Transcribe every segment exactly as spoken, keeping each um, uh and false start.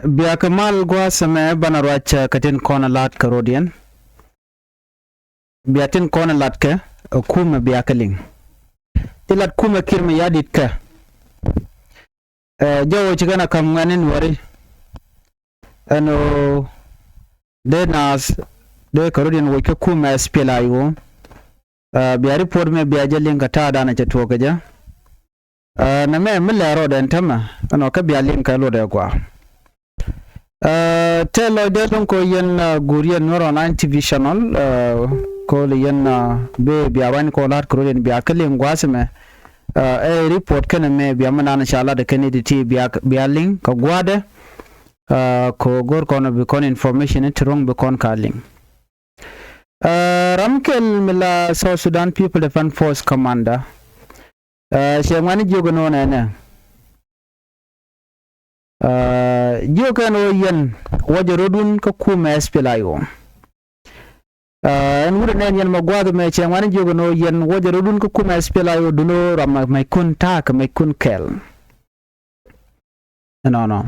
Bia kɛ mal gua̱a̱th ɛmɛ banɛ ruac kɛ tin kɔn ɛ la̱t kɛ rɔ̱diɛn. Bia tin kɔn ɛ la̱t kɛ ɛ kumɛ bia kɛ liŋ. Ti la̱t kumɛ kiɛt mi ya̱ di̱t kɛ. Ɛ jɔw ci kɛn a ka̱m ŋuɛ̈tni Nuääri. Ɛn ɣöö dee naath dee kɛ rɔ̱diɛn woc kä kumɛ SPLA-IO. Ɛ bia report mɛ bia jɛ liŋ kɛ ta̱a̱ danɛ cɛ tuɔɔk kɛ jɛ. Ɛ nɛmɛ mi lɛ rɔɔdɛ ɛn täämɛ ɛnɔ kä bia liŋ kɛ luɔtdɛ gɔaa. Ɛ tëë lɔcdɛ lo̱ŋ kɔ yɛn, ɛ guur yɛn Nuer Online TV channel, ɛ kɔ li yɛn, ɛ bi bia wany kɔ la̱t kɛ rɔ̱diɛn bia kɛ liŋ gua̱a̱th ɛmɛ. Ɛ report kɛnɛ mɛ bia mi nan ca la̱t kɛn i̱ ti ti bia, bia liŋ kɛ gua̱a̱thdɛ. Ɛ kɔ go̱r kɔn bi kɔn information i̱ ti ruɔ̱ŋ bi kɔn ka liŋ. Ɛ ram kɛl mi la South Sudan People Defense Force Commander. Ɛ cɛ ŋuɛ̈tni jiök ɛn ɣöö nɛnɛ. Ɛ jiök ɛn ɣöö yɛn wäcɛ rɔ̱dun kä kumɛ SPLA-IO. Ɛ ɛn wut ɛ nɛn yɛn mɛ gua̱a̱th ɛmɛ cɛ ŋuɛ̈tni jiök ɛn ɣöö yɛn wäcɛ rɔ̱dun kä kumɛ SPLA-IO duundɛ ɣöö ram mɛ, mɛckun ta̱a̱ kɛ mɛckun kɛl. Ɛnɔnɔ.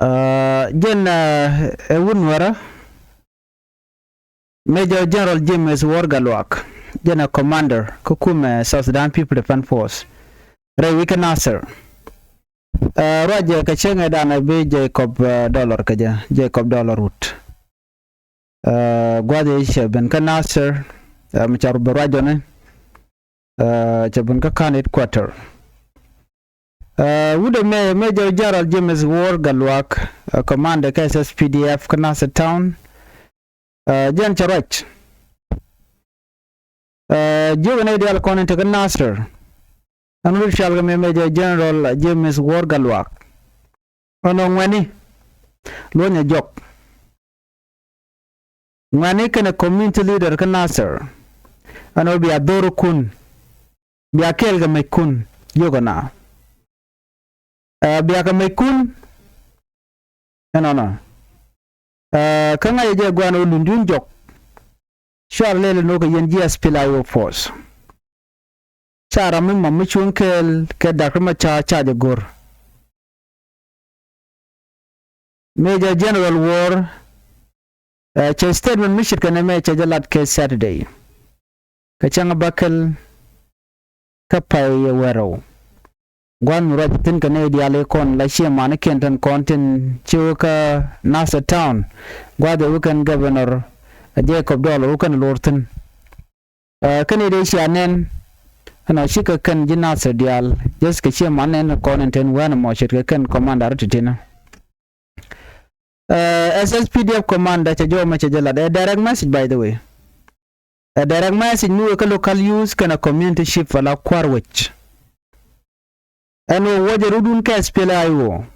Ɛ jɛn ɛ wut Nuäärä. Major General James Wor Gatluak, jɛn ɛ commander kä kumɛ South Sudan People Defense Force rɛy wi̱c kä Nasir. Ɛ ruacɛ kɛ cäŋɛ danɛ bi Jacob, ɛ Dollar kɛ jɛ, Jacob Dollar Wut. Ɛ gua̱th i̱ cɛ ben kä Nasir, ɛ mi ca rɔ ben ruac jɔni. Ɛ cɛ ben kä ka̱n headquarter. Ɛ wut ɛmɛ Major General James Wor Gatluak, ɛ commander kä SSPDF kä Nasir Town. Ɛ jɛn cɛ ruac. Ɛ jiök ɛn ɛ diaal kɔn in te kä Nasir. Ɛn wut cɔal kɛ mɛ Major General James Wor Gatluak. Ɛn ɣöö ŋuɛ̈tni luɔ̱nyɛ jɔk. Ŋuɛ̈tni kɛnɛ community leader kä Nasir. Ɛn ɣöö bia dho̱rkun, bia kɛɛl kɛ mɛckun, jiök ɛna. Ɛ bia kɛ mɛckun. Ɛnɔnɔ. Ɛ kä ŋa̱cä jɛ gua̱a̱n ɣöö lundun jɔk. Cua lɛl ɛn ɣöö kɛ yɛn ji̱ SPLA-IO force. Ca ram mi mam mi cuŋ kɛɛl kɛ Doctor Machar ca jɛ go̱r. Major General Wor, ɛ cɛ statement mi ce̱tkɛ nɛmɛ cɛ jɛ lat kɛ Saturday. Kɛ cäŋ bäkɛl kä pay ɛ wärɛw. Gua̱n ruac thi̱n kɛ nɛy diaal i̱ kɔn la ciɛ manikiɛn tin kɔn tin ci wä kä Nasir Town. Gua̱th ɛ wä kɛn governor ɛ Jacob Dollar wä kɛn lo̱r thi̱n. Ɛ kɛn i̱ dee cia nɛn ɛnɔ cikɛ kɛn ji̱ Nasir diaal. Just kɛ ciɛ man nɛn kɔn in tin wɛn ɛmɔ ce̱tkɛ kɛn commander ti̱ti̱nä. Ɛ SSPDF commander cɛ jɔw mɛ cɛ jɛ lat. Ɛ direct message, by the way. Ɛ direct message mi wee kä local youth kɛnɛ community chief ala kua̱r wec. Ɛn ɣöö wäcɛ rɔ̱dun kɛ SPLA-IO.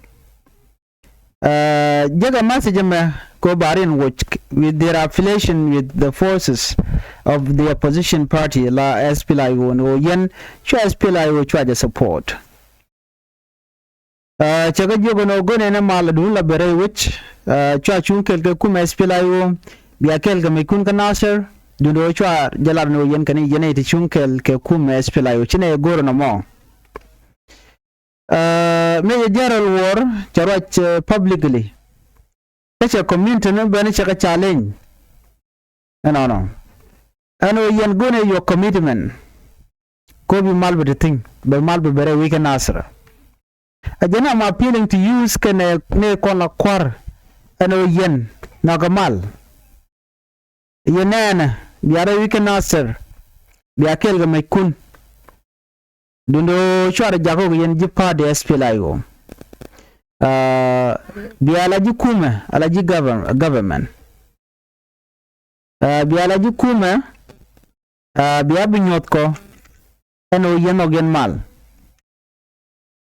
Ɛ jekɛ message ɛmɛ kɛ ɣöö ba rin woc with their affiliation with the forces of the opposition party la SPLA-IO, ɛn ɣöö yɛn cua SPLA-IO cua jɛ support. Ɛ cɛ kɛ jiök ɛn ɣöö go̱n ɛn ɛ mal ɛ duun la ben rɛy wec. Ɛ cua cuŋ kɛɛl kɛ kumɛ SPLA-IO, bia kɛɛl kɛ mɛckun kä Nasir. Duundɛ ɣöö cua jɛ lat ɛn ɣöö yɛn kɛn i̱ yɛn ɛ ti cuŋ kɛɛl kɛ kumɛ SPLA-IO, ci nɛ ɛ go̱r ɛn ɛmɔ. Ɛ Major General Wor cɛ ruac, ɛ publicly. Kä cɛ community ni ben cɛ kɛ challenge. Ɛnɔnɔ. Ɛn ɣöö yɛn go̱n ɛ your commitment. Kɔ bi mal bɛ ti thi̱n, bɛ mal bɛ ben rɛy wec kä Nasir. Ɛ jɛn I'm appealing to youth kɛnɛ nɛy kɔn la kua̱r. Ɛn ɣöö yɛn nhɔkɛ mal. Yɛn nɛɛnɛ bia rɛy wec kä Nasir. Bia kɛɛl kɛ mɛckun. Duundɛ ɣöö cuarɛ jak ɣöö yɛn ji̱ party SPLA-IO. Ɛ bia la ji̱ kumɛ ala ji̱ govern-, government. Ɛ bia la ji̱ kumɛ. Ɛ bia bi nyuɔ̱th kɔ. Ɛn ɣöö yɛn nhɔk yɛn mal.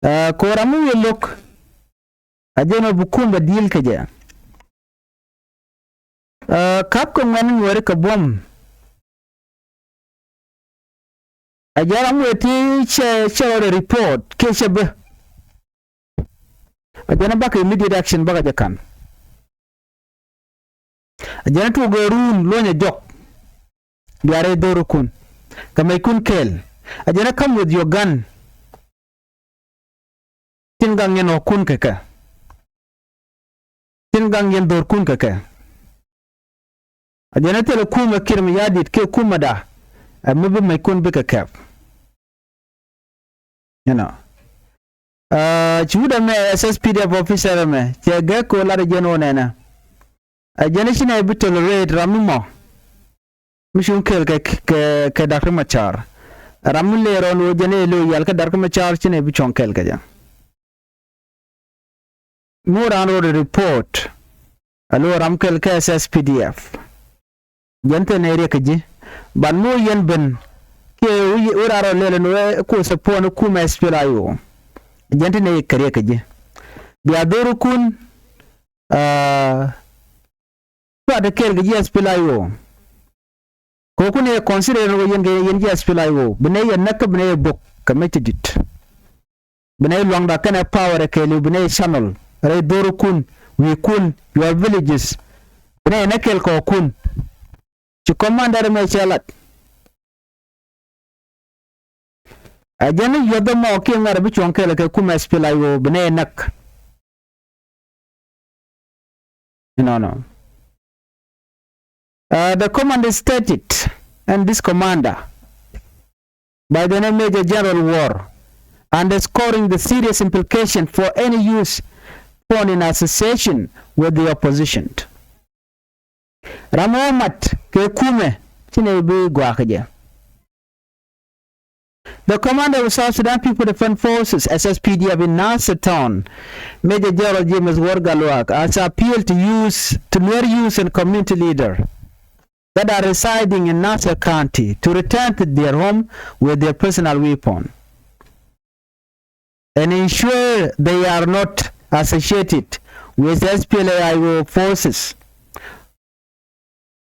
Ɛ kɛ ɣöö ram mi wi̱i̱ lo̱k. A jɛn ɣöö bi kumɛ di̱i̱l kɛ jɛ. Ɛ ka̱p kɛ ŋuɛ̈tni Nuääri kɛ buɔ̱m. A jɛn ram wëë ti cɛ, cɛ rɔɔdɛ report kiɛ cɛ bä. A jɛn bakɛ immediate action bakɛ jɛ ka̱n. A jɛn tuɔk ɛ ruun luɔ̱nyɛ jɔk. Bia rɛy dho̱rkun kɛ mɛckun kɛɛl. A jɛn come with your gun. Tin gaŋ yɛn ɣɔ̱kun kɛ kɛ. gaŋ yɛn dhorkun kɛ kɛ. A jɛn a thilɛ kumɛ Kiir Mayardit kiɛ kumɛda ɛ mi bi mɛckun bikɛ kɛp. You know. Ci wut ɛmɛ S S P D F officer ɛmɛ cɛ gɛk kɛ ɣöö lat ɛ jɛn ɣöö nɛnɛ ɛ jɛn ci nɛy bi tolerate ram mi mɔ mi cuŋ kɛɛl kɛ, kɛ, kɛ Doctor Machar. Ram mi lëë rɔɔn ɣöö jɛn ëë lo̱o̱ yal kä Doctor Machar ci nɛy bi cuɔ̱ŋ kɛɛl kɛ jɛ. Mi wä raan rɔɔdɛ report ɛ lo̱o̱ ram kɛɛl kä S S P D F. Jɛn thil nɛy riɛk kä ji̱. But mi wä yɛn ben kiɛ wä raan rɔɔdɛ lɛl ɛn ɣöö kuɔth ɛ puɔ̱n ɛ kumɛ S P L A I O. Jɛn thil nɛy kɛ riɛk kä ji̱. Bia dhorkun Aa, cua̱t kɛɛl kɛ ji̱ S P L A I O. Kɛ ɣöö kun ɛ consider ɛn ɣöö yɛn kɛ yɛn ji̱ S P L A I O bi nɛy yɛ näk kä bi nɛy yɛ bok kɛ mec ti di̱t. Bi nɛy luaŋda kɛnɛ power ɛ kɛɛliw bi nɛy channel rɛy dhorkun, wi̱i̱kun, your villages. Bi nɛy yɛ näk kɛɛl kɛ ɣöö kun ci commander mɛ cɛ lat. Ɛ jɛn ni yuɔth ɛmɔ kiɛ ŋa̱t ɛ bi cuɔ̱ŋ kɛɛl kɛ kumɛ S P L A I O bi nɛy näk. Inɔnɔ. Uh, the commander stated, and this commander by the name Major General War, underscoring the serious implication for any use found in association with the opposition. Ram ɔ mat kɛ kumɛ ci nɛy bi gɔaa kɛ jɛ. The commander of South Sudan People Defense Forces, S S P D F, in Nasir Town, Major General James War Gatluak, has appealed to use, to Nuer youth and community leader that are residing in Nasir County to return to their home with their personal weapon and ensure they are not associated with S P L A I O forces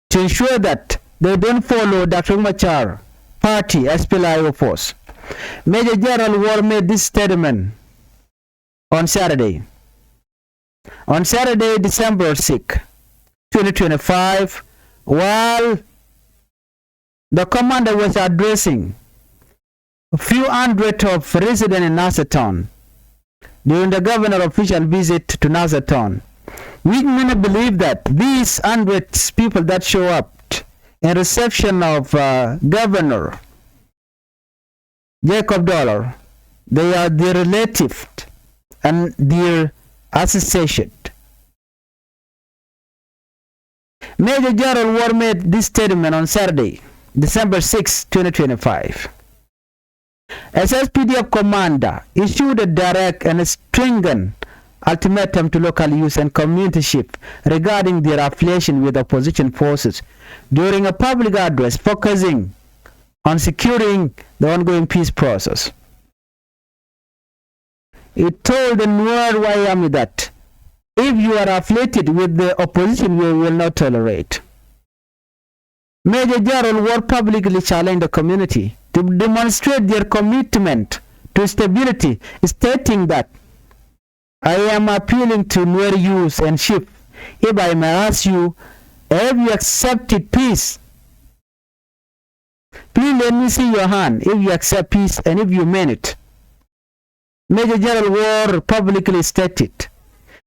to ensure that they don't follow Doctor Machar party S P L A I O force. Major General War made this statement on Saturday. On Saturday, December sixth, twenty twenty-five, while the commander was addressing a few hundred of residents in Nasir Town during the governor official visit to Nasir Town, which many believe that these hundred people that show up in reception of, uh, Governor Jacob Dollar, they are their relative and their association. Major General War made this statement on Saturday, December sixth, twenty twenty-five. S S P D F commander issued a direct and stringent ultimatum to local youth and community chief regarding their affiliation with opposition forces during a public address focusing on securing the ongoing peace process. He told the Nuer White Army that if you are affiliated with the opposition, we will not tolerate. Major General War publicly challenged the community to demonstrate their commitment to stability, stating that, "I am appealing to Nuer youth and chief, if I may ask you, have you accepted peace? Please let me see your hand if you accept peace and if you mean it." Major General War publicly stated.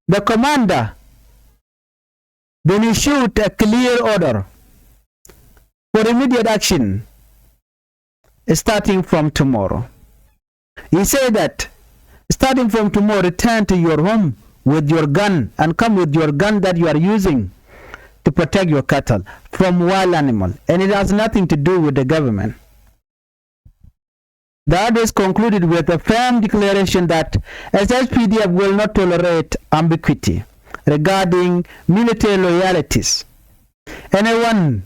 The commander then issued a clear order for immediate action starting from tomorrow. He said that, "Starting from tomorrow, return to your home with your gun and come with your gun that you are using to protect your cattle from wild animal, and it has nothing to do with the government." The address concluded with a firm declaration that S S P D F will not tolerate ambiguity regarding military loyalties. Anyone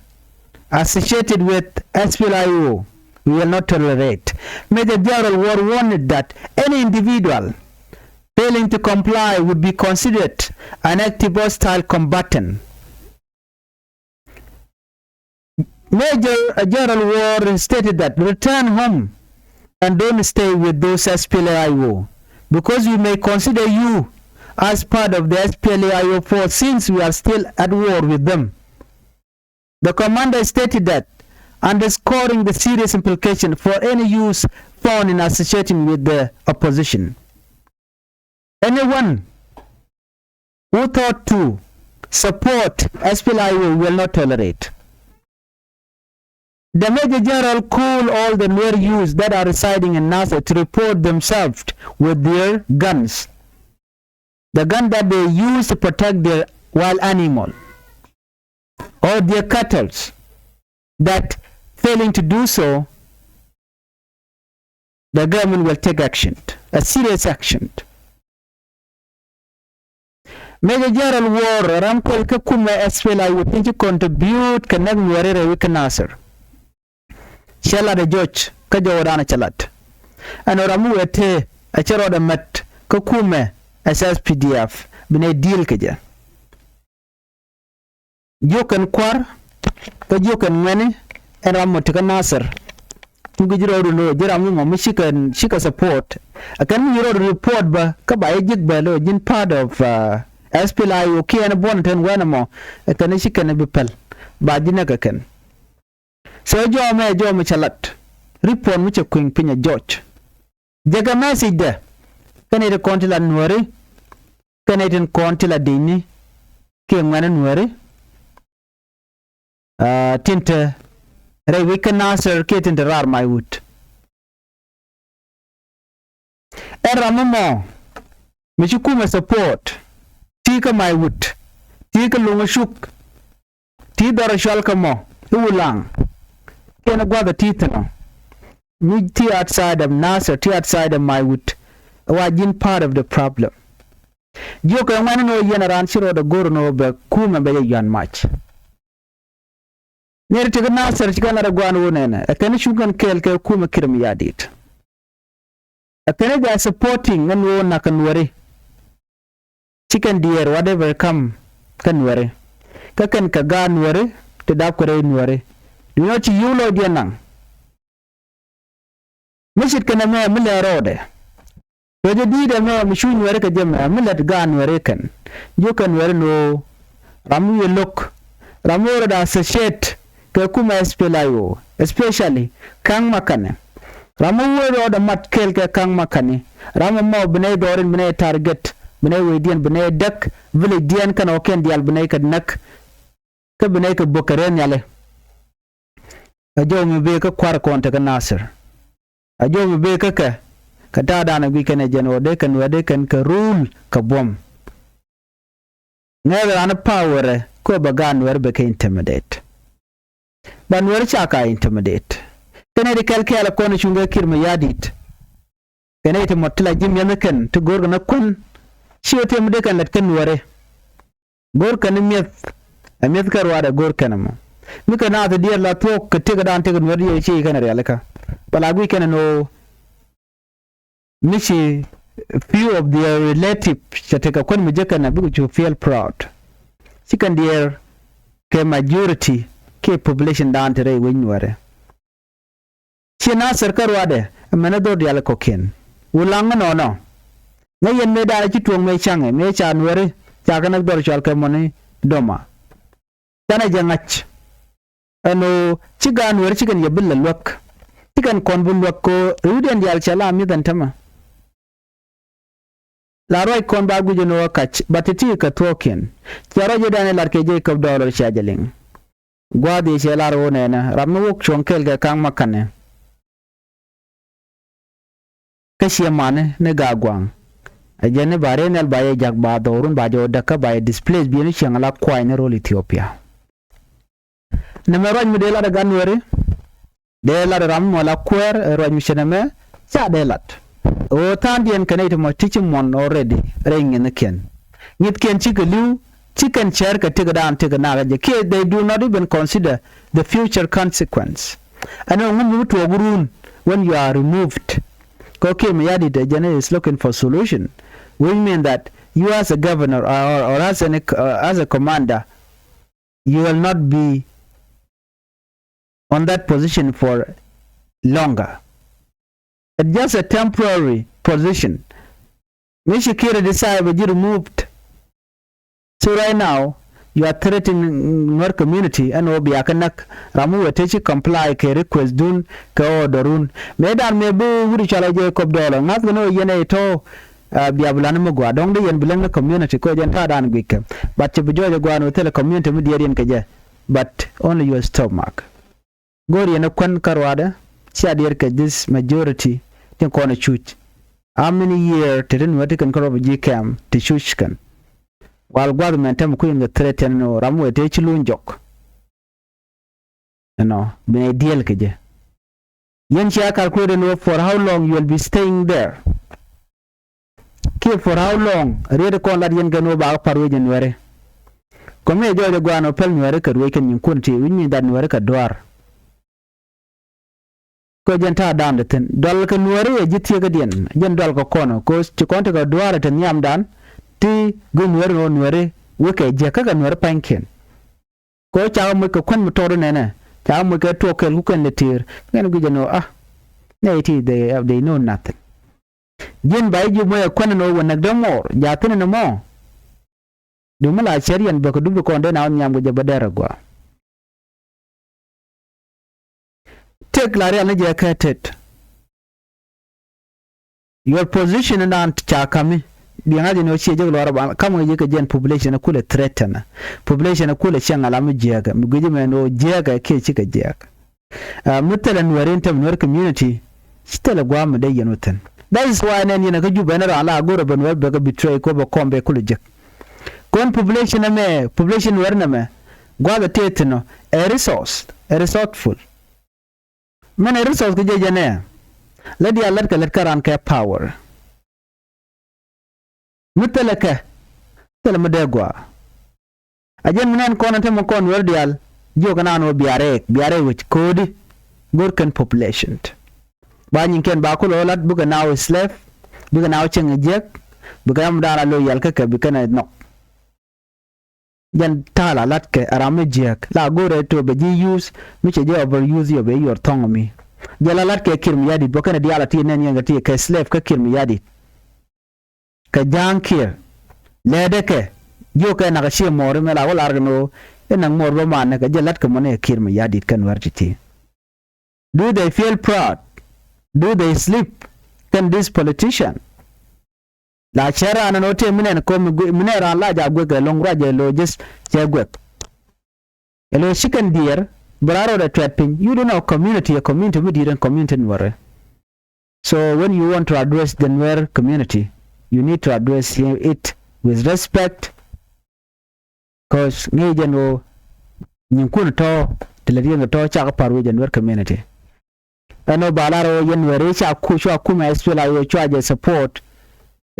associated with S P L A I O, we will not tolerate. Major General War warned that any individual failing to comply would be considered an active hostile combatant. Major General War stated that, "Return home and don't stay with those S P L A I O, because we may consider you as part of the S P L A I O force since we are still at war with them." The commander stated that, underscoring the serious implication for any youth found in associating with the opposition. Anyone who thought to support, S P L A I O will not tolerate. The Major General called all the Nuer youths that are residing in Nasir to report themselves with their guns, the gun that they use to protect their wild animal or their cattles, that failing to do so, the government will take action, a serious action. Major General Wor, ram kɛl kä kumɛ S P L A I O tin ci contribute kɛ näk Nuɛri rɛwi kä Nasir, cɛ lat ɛ George kä jɔwdan cɛ lat. Ɛn ɔ ram mi wee tëë a cɛ rɔɔdɛ mät kä kumɛ S S P D F bi nɛ deal kɛ jɛ. Jiök kɛn kua̱r kä jiök kɛn ŋuɛ̈ni, ɛn ram mɔ ti kä Nasir. Cu ji̱ rɔɔdu lo̱o̱ ji̱ ram mi mɔ mi cikɛ, cikɛ support. Ɛ kɛn mi ji̱ rɔɔdu report bä kä ba ji̱ ji̱k bä lo̱o̱ ji̱n part of, uh, S P L A I O kiɛn buɔ̱n tɛn wɛn ɛmɔ. Ɛ kɛn ci kɛn bi päl ba ji̱ näk ɛ kɛn. So jɔɔmɛ, jɔɔmɛ cɛ lat. Report mi cɛ kui̱ny piny ɛ George. Jɛ kɛ message dɛ. Kɛn i̱ ti kɔn ti la Nuɛri. Kɛn i̱ tin kɔn ti la di̱cni kiɛ ŋuɛ̈ni Nuɛri. Ah, tin te rɛy wec kä Nasir kiɛ tin te raar Maiwut. Ɛn ram mi mɔ mi ci kumɛ support ti kä Maiwut, ti kä Luŋä Cuk, ti dhɔr cual kä mɔ i̱ Wulaŋ. Kɛn gua̱th ɛ ti thi̱n ɔ mi ti outside of Nasir, ti outside of Maiwut, wa ji̱n part of the problem. Jiök kɛ ŋuɛ̈ni ni ɣöö yɛn a raan ci rɔɔdɛ go̱r ni ɣöö bɛ kumɛ bɛ jɛ yuan mac. Nɛr ti kä Nasir ci kɛn lat ɛ gua̱a̱n wun ɛnɛ ɛ kɛn cuŋ kɛn kɛɛl kɛ kumɛ Kiir Mayardit. Ɛ kɛn they are supporting ɛn ɣöö nak kɛ Nuɛri. Ci kɛn diɛɛr whatever kam kä Nuɛri. Kä kɛn kɛ gaat Nuɛri ti dap kɛ rɛy Nuɛri. Duundɛ ci yio̱w lɔcdiɛn naŋ. Mi ce̱tkɛ nɛmɛ mi lɛ rɔɔdɛ. Kɛ jɛ di̱i̱t ɛmɛ mi cu Nuɛri kɛ jɛ mɛ mi lät gaat Nuɛri kɛn. Jiökɛ Nuɛri ni ɣöö ram mi wi̱i̱ lo̱k, ram mi ɣöö rɔɔdɛ associate kɛ kumɛ S P L A I O, especially Kaŋ Makani. Ram mi ɣöö rɔɔdɛ mat kɛɛl kɛ Kaŋ Makani. Ram ɛmɔ bi nɛy dhɔrin, bi nɛy target, bi nɛy wecdiɛn, bi nɛy däk, villagediɛn kɛnɛ ɣɔ̱kiɛn diaal bi nɛy kɛ näk. Kä bi nɛy kɛ bök kɛ rɛy nhiali. Ɛ jɔw mi bëë kä kua̱r kɔn tekä Nasir. Ɛ jɔw mi bëë kä kɛ, kɛ ta̱a̱dan ɛ guic kɛn ɛ jɛn ɣöö dee kɛn wee dee kɛn kɛ rule kɛ buɔ̱m. Ŋɛɛth raan power ɛ kɛ ɣöö bɛ gaat Nuɛr bɛ kɛ intimidate. Bɛ Nuɛr ca ka intimidate. Kɛn ɛ di kɛl kɛɛl ɛ kɔn ɛ cuŋ kɛ Kiir Mayardit. Kɛn ɛ ti mɔ ti la ji̱ mi̱eth kɛn ti go̱o̱r kɛn ɛ kuän. Ci ɣöö tëë mi dee kɛn lät kɛ Nuɛri. Go̱o̱r kɛn mi̱eth, ɛ mi̱eth kɛ ruaadɛ go̱o̱r kɛn ɛmɔ. Mi kɛ naath diɛɛr la thuɔ̱k kɛ tëkdan tëk Nuɛr diɛɛr ci kɛn rialikä. Bɛ la guic kɛn ɛn ɣöö mi ci few of their relative cɛ tekɛ kuän mi jek kɛn ɛ bikɛ cu feel proud. Ci kɛn diɛɛr kɛ majority kiɛ population dan te rɛy wec Nuɛri. Ci Nasir kä ruaadɛ ɛmɛn ɛ dhor diaal kɔ̱kiɛn. Wulaŋ ɛnɔnɔ. Ŋäc yɛn mëë daal ci tuɔ̱ŋ mëë caŋɛ mëë ca Nuɛri ca kɛ näk dhor cɔal kɛ mɔni Doma. Canɛ jɛ ŋa̱c. Ɛn ɣöö ci gaat Nuɛri ci kɛn yɛ bi lɛ luäk. Ci kɛn kɔn bi luäk kɛ ɣöö riwdiɛn diaal cɛ la mi̱th ɛn tämɛ. La ruac kɔn ba guic ɛn ɣöö kac ba ti̱ti̱ kɛ thuɔ̱ɔ̱kiɛn. Cɛ ruac ëëdan ɛ lat kɛ jɛ kɔp dɔɔlɔr cia jɛ liŋ. Gua̱a̱th yɛ cɛ lar ɣöö nɛnɛ ram ni wok cuɔ̱ŋ kɛɛl kɛ Kaŋ Makani. Kä ciɛ mani ni Gaa Gua̱a̱ŋ. Ɛ jɛn ni ba rɛy nhial ba yɛ jak ba dhɔrun ba jɛ wä däk kä ba yɛ displace biɛni cieŋ la kuay ni ro̱l Ethiopia. Nɛmɛ ruac mi dee lat ɛ gat Nuɛri. Dee lat ɛ ram mɔ la kuɛɛr ɛ ruac mi cɛ nɛmɛ ca dee lat. Ɣöö tha̱a̱ŋdiɛn kɛ nɛy ti mɔ ti ci muɔ̱n already rɛy ŋi̱thnikiɛn. Ŋi̱thkiɛn cikɛ li̱w ci kɛn cɛɛr kɛ tëkdan tëk nakä jɛ kiɛ they do not even consider the future consequence. Ɛn ɣöö ŋu mi bi tuɔɔk run when you are removed. Kɛ Kiir Mayardit ɛ jɛn is looking for solution, which mean that you as a governor or, or as, an, uh, as a commander, you will not be on that position for longer. It's just a temporary position. Mi ci Kiir decide bɛ ji̱ removed. So right now, you are threatening Nuer community ɛn ɣöö bia kɛ näk ram mi wee te ci comply kɛ request dun kɛ order dun. Mëë dan mëë bi wut cɔal ɛ jɛ kɔp dɔɔlɔ ŋa̱th kɛ ni ɣöö yɛn ɛ tɔ̱ Bia bi lan mi gua dɔŋ di yɛn bi lɛŋ ni community kɛ jɛn ta̱a̱ dan guic kɛ. But cɛ bi jɔɔc a gua ni wä thilɛ community mi diɛɛr yɛn kɛ jɛ. But only your stomach. Go̱o̱r yɛn a kuän kä ruaadɛ cia diɛɛr kɛ this majority tin kɔn a cuc. How many year te tin wä ti kɛn kä rɔ bi ji̱ kɛm ti cuc kɛn. Wal gua̱th mɛn tɛm kui̱n kɛ threaten ni ram wee te ci luny jɔk. Ɛnɔ bi nɛ diɛl kɛ jɛ. Yɛn cia calculate ni wä for how long you will be staying there. Kiɛ for how long riet kɔn lat yɛn kɛ ni wä ba kɛ par wec in nuɛri. Kɔmi ɛ jɔɔc ɛ guan wä pɛl nuɛri kɛ ruec kɛ nyinkun ti wi̱c mi dat nuɛri kɛ duar. Kɛ jɛn ta̱a̱ da̱a̱n dee thi̱n dual kɛ nuɛri ɛ ji̱ thiekädiɛn jɛn dual kɛ kɔn kɛ ci kɔn tekɛ duaarɛ te nhiamdan. Ti gui̱c nuɛri ni wä nuɛri wekɛ jiäk kä kɛ nuɛri pa̱nykiɛn. Kɛ ɣöö cakɛ moc kɛ kuän mi tɔɔt inɛnɛ cakɛ moc kɛ tuɔɔk kɛɛl ku kɛn lɛ ti̱i̱r kɛn gui̱c ɛn ɣöö a nɛy ti they, they know nothing. Ji̱n ba i̱ ji̱ moc ɛ kuän ɛn ɣöö wä näk dee mɔɔr jaathin ɛn ɛmɔ. Duŋ mi la cär yɛn bäk kɛ dup ti kɔn dee na wä nhiam kɛ jɛ bä dɛr ɛ gɔaa. Tëk la rial ni jɛ kɛ tet. Your position in dan ca kami. Biɛŋa jɛ ni wä ciɛ jek luɔr ba kam ŋa jek kɛ jɛn population kulɛ threaten. Population kulɛ cieŋ ala mi jiɛkɛ mi guic mɛ ni wä jiɛkɛ kiɛ cikɛ jiɛk. Mi thilɛ nuɛri in tɛm nuɛri community. Ci thilɛ guam mi dee yɛn wä thin. That is why nɛn yɛn kä Juba ɛn raan la go̱rɛ bɛ nuɛri bɛ kɛ betray ko bɛ kɔm bɛ kulɛ jek. Kɔn population ɛmɛ population nuɛri nɛmɛ. Gua̱th ɛ tëë thin ɔ ɛ resource ɛ resourceful. Mɛn ɛ resource kɛ jɛ jɛ nɛ. Lät diaal lät kɛ lät kä ran kɛ power. Mi thilɛ kɛ thilɛ mi dee gɔaa. A jɛn mi nɛn kɔn in te mi kɔn nuɛr diaal. Jiök kɛ naan wä biarɛ biarɛ wec ko̱o̱di. Go̱r kɛn population. Ba nyin kɛn ba kulɛ wä lat bikɛ naaw slave. Bikɛ naaw cieŋ jiäk. Bikɛ ram daan a lo̱ yal kä kɛ bikɛn a nhɔk. Jɛn ta̱a̱ la latkɛ a ram mi jiääk la go̱o̱rɛ to bɛ ji̱ use mi cɛ jɛ over use yɔ bɛ yuɔr thɔ̱ŋ mi. Jɛ la latkɛ kiɛr mi yadit bä kɛnɛ diaal a ti nɛn yɛn kɛ ti kɛ slave kä kiɛr mi yadit. Kɛ ja̱a̱ŋ kiɛr lɛɛdɛ kɛ jiök kɛ nak a ciɛ mɔɔri mɛ la wä lar kɛ ni ɣöö inak mɔɔr bä man nɛ kɛ jɛ latkɛ mɔnɛ kɛ kiɛr mi yadit kɛn wɛr ti ti. Do they feel proud? Do they sleep? Kɛn this politician. La cɛ raan ɛn ɣöö tëë mi nɛn ko̱m mi nɛn raan la jaak guek ɛ lo̱ŋ ruac ɛ lo̱ jeth cɛ guek. Ɛ lo̱ ci kɛn diɛɛr bɛ raan rɔɔdɛ tuɛt piny. You don't know community, a community mi di̱i̱t ɛn community nuɔrɛ. So when you want to address the Nuer community, you need to address it with respect. Cause ŋi̱i̱c jɛn ɣöö nyinkun tɔ̱ ti lät yɛn kɛ tɔ̱ cakɛ pa̱r wi̱c jɛ Nuer community. Ɛn ɣöö ba lar ɣöö yɛn Nuer i̱ ca ku cua kumɛ SPLA-IO cua jɛ support.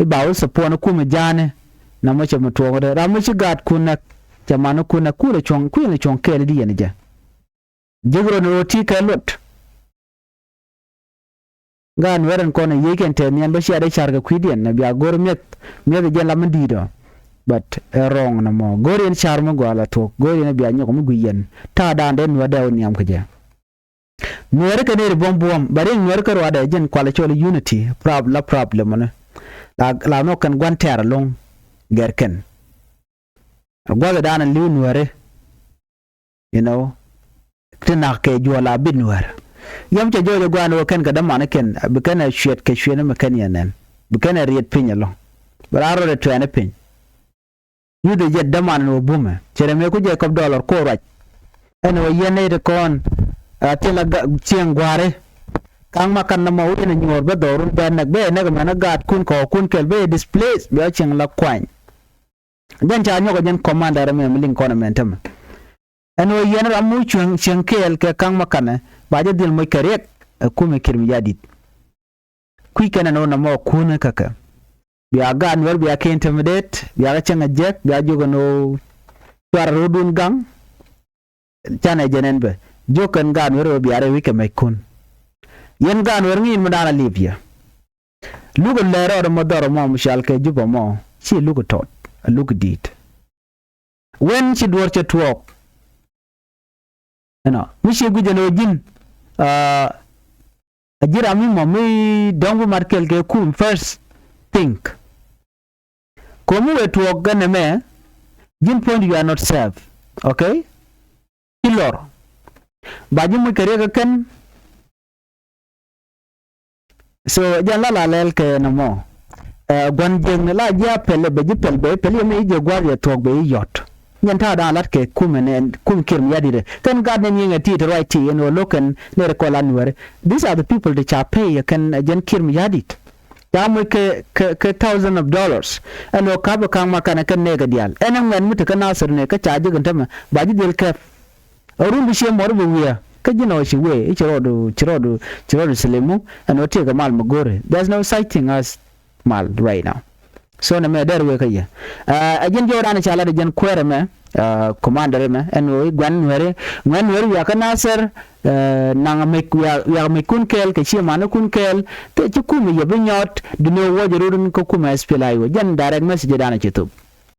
I̱ ba wä support ni kumɛ ja̱a̱ni. Na mɔ cɛ mi tuɔɔk dee ram mi ci gaatkun näk cɛ manikun näk kulɛ cuɔ̱ŋ kui̱n lɛ cuɔ̱ŋ kɛɛl i̱ di yɛn jɛ. Ji̱k rɔ ni ɣöö ti kɛ luɔt. Gaat Nuɛr ɛn kɔn ɛ yiëëc kɛn tɛth niɛn bä cia dee ca̱r kɛ kui̱diɛn ɛ bia go̱r mi̱eth. Mi̱eth ɛ jɛn la mi di̱i̱t ɔ. But ɛ wrong nɔmɔ go̱r yɛn ca̱r mi gɔaa la tuɔɔk go̱r yɛn ɛ bia nyɔk mi gui̱c yɛn. Ta̱a̱ daan dee Nuɛr dee wä nhiam kɛ jɛ. Nuɛɛri kɛ nɛɛri buɔ̱m buɔ̱m bɛ riɛk Nuɛɛri kä ruaadɛ jɛn kualɛ cɔl unity prob la problem ni. La la nhɔk kɛn gua̱n tɛɛr ɛlɔ̱ŋ. Gɛr kɛn. Gua̱th ɛ daan ɛ li̱w Nuɛɛri. You know, ti nak kɛ juɔl a bi Nuɛr. Yɛm cɛ jɔɔc ɛ gua̱a̱n wä kɛn kɛ däman kɛn bi kɛn ɛ cuɛt kɛ cuɛt mi kɛn yɛ nɛn bi kɛn ɛ riɛt piny ɛlɔ. Bɛ raa rɔɔdɛ tuɛɛni piny. Yuth ɛ jɛ däman wä bumɛ cɛ rɛ mëë ku jɛ kɔp dɔlɔr kuɔ ruac. Ɛn wä yɛn nɛy ti kɔn a thilɛ cieŋ gua̱a̱ri. Ka̱ŋ ma kan nɔmɔ wä yɛn ɛ nyuɔɔr bä dhɔrun bɛ nɛk bɛ ɛ nɛk mɛn ɛ gaatkun kɔɔkun kɛl bɛ ɛ displace bɛ ɛ cieŋ la kuany. Jɛn ca nyɔkɔ jɛn commander mɛ mi liŋ kɔn mɛn tämɛ. Ɛn ɣöö yɛn ram mi cieŋ cieŋ kɛɛl kɛ ka̱ŋ ma kanɛ ba jɛ dhil moc kɛ riɛk. Ɛ kumɛ kiɛr mi yadit. Kui̱ kɛn ɛn ɣöö nɔmɔ kuunä käkɛ. Bia gaat Nuɛr bia kɛ intimidate bia kɛ cäŋ ɛ jiäk bia jiök ɛn ɣöö cuarɛ ro̱o̱dun gaŋ. Canɛ jɛn ɛn bɛ jiök kɛn gaat Nuɛr ɣöö bia rɛy wi̱c kɛ mɛckun. Yɛn gaat Nuɛr ŋi̱i̱n mi daan a li̱p yɛ. Luk ɛ lɛr rɔɔdɛ mɔ dhɔr mɔ mi cal kɛ Jupɛ mɔ ci luk ɛ tɔt ɛ luk ɛ di̱i̱t. Wen ci duɔ̱ɔ̱r cɛ tuɔɔk. Ɛnɔ mi ci guic ɛn ɣöö ji̱n a ji̱ ram mi mɔ mi dɔ̱ŋ bi mat kɛl kɛ kum first thing. Ko̱mi wee tuɔɔk kɛn ɛmɛ ji̱n puɔ̱ny you are not safe. Okay. Ci lɔr ba ji̱ muc kɛ riɛk kɛ kɛn. So jɛn la la lɛl kɛ nɔmɔ. Ɛ, gua̱n jiäkni la ji̱ a pɛl ɛ bɛ ji̱ pɛl bɛ ji̱ pɛl yɛ mi ji̱ gua̱th yɛ thuɔ̱k bɛ ji̱ yɔ̱t. Nyɛn ta̱a̱ da̱a̱n la̱t kɛ kumɛ nɛn kum kiɛr mi ya̱di̱t ɛ kɛn gaat nɛn yieŋɛ ti̱i̱t ruac ti ɛn ɣöö lo̱k kɛn nɛy rɛ kɔl a nuääri. These are the people ti ca pay ɛ kɛn ɛ jɛn kiɛr mi ya̱di̱t. Ca moc kɛ kɛ kɛ thousand of dollars. Ɛn ɣöö ka̱pɛ ka̱ŋ ma kanɛ kɛn nɛɛkɛ diaal ɛn ɛ ŋuɛ̈t mi te kä Nasir nɛ kä ca ji̱ kɛn tämɛ ba ji̱ dhil kɛp. Ɛ run bi ciɛ mɔr bi wiaa kä ji̱n ɔ ci wee i̱ ci rɔɔdu ci rɔɔdu ci rɔɔdu silimu. Ɛn ɔ tiɛɛk ɛ mal mi go̱o̱ri, there's no such thing as mal right now. So nɛ mɛ dɛr wee kä yɛ ɛ ji̱n jɔɔdan ca lat ɛ ji̱n kuɛɛr ɛmɛ, commander ɛmɛ ɛn ɣöö i̱ gua̱n nuɛri ŋuɛn nuɛri wiaa kä Nasir. Naŋ mec wiaa wiaa mec kun kɛɛl kɛ ciɛ mani kun kɛɛl. Thɛ ci kumɛ yɛ bi nyɔt duni wä jɛ rut in kä kumɛ S P L A I O ji̱n direct message dan ci thop.